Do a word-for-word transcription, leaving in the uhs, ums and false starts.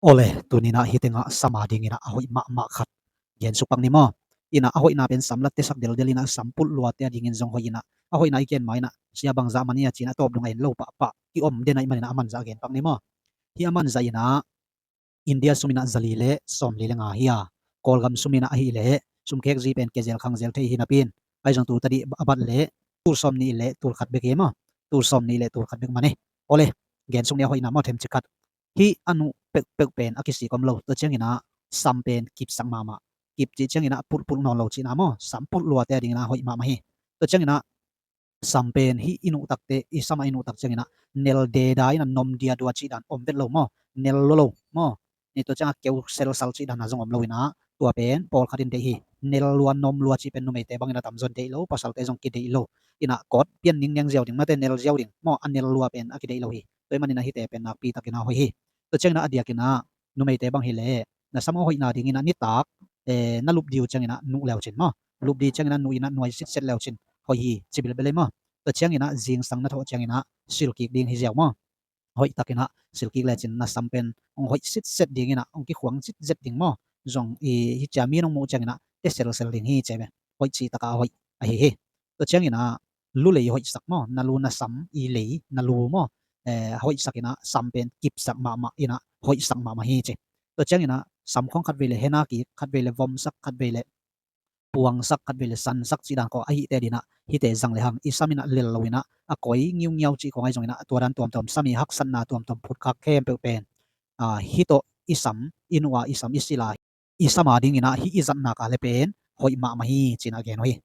Awle, tuni-in ah hih tengah sam a dingin ah a hoih mahmah khat gensuk pak ni maw. In ah a hoihna pen sam latte sak deldel in ah sam pulh luate a dingin zong hoih in ah, a hoihna i gen ma in ah sia bangzah man hiam ci-in ah tawp dong a en lo pahpah kiom den ahih manin ah a manzah gen pak ni maw. Hih a manzah in ah India sum in ah zali le sawmli le nga hi a, Kawlgam sum in ah ahih leh sumkhek zi pen kezel khangzel thei hi napi-in, ahi zong tu tadih a bat leh tul sawmnih le tul khat bek hi maw. Tul sawmnih le tul khat bek man hi. Awle, gensuk ni a hoihna maw themcik khat. Hih a nuh peuhpeuh pen a kisik om lo. Tua ciangin ah sam pen kipsak mahmah. Kip cih ciangin ah pulhpulh nawn lo cihna maw. Sam pulh luate a dingin ah hoih mahmah hi. Tua ciangin ah sam pen hih i nuh takte, i sam a i nuh tak ciangin ah nel deda in ah nom diadua cih dan om vet lo maw. Nel lua lo maw. Ni tua ciangah keu selsal cih dan a zong om lo in ah tua pen pawlkhat in deih hi. Nel lua nom lua cih pen numeite bangin a tamzaw in deih lo, pasalte zong kideih lo. In ah kawt pian ningniang ziau ding, mate nel ziau ding maw, a nel lua pen a kideih lo hi. Tua ahih manin ah hihte pen nakpi takin ah hoih hi. Tua ciangin ah a diakin ah numeite bang hi leh na sam a hoihna dingin ah nitak, eh, na lup ding uh ciangin ah nuh leu cin maw. Lup ding ciangin ah nuh in ah nuai sitset leu cin hoih hi ci bilbel hi maw. Tua ciangin ah zingsang na thawh ciangin ah silkik ding hi ziau maw. Hoih takin ah silkik lecin na sam pen hong hoih sitset dingin ah hong kikhuang sitzet ding maw. Zong i hih ciang mi in hong muh ciangin ah te selsel ding hi ci ve. Hoih cih takah a hoih ahi hi. Tua ciangin ah lu lei hoihsak maw, na lu na sam i lei na lu maw, eh, hoihsak in ah sam pen kipsak mahmah in ah hoihsak mahmah hi ci. Tua ciangin ah sam khawng khat vei leh hena kik, khat vei leh vomsak, khat vei leh puangsak, khat vei leh sansak cih dan khawng ahihte dingin ah hihte zang lehang i sam in ah lel lo in ah a koi ngiungiau cih khawng ahi zongin ah tua dan tuamtuam, sam i haksatna tuamtuam phutkhak khempeuh pen, ah, hih tawh i sam, i nuh a i sam i silh a i sam a dingin ah hih i zat nak leh pen hoih mahmah hi ci-in ah gen uh hi.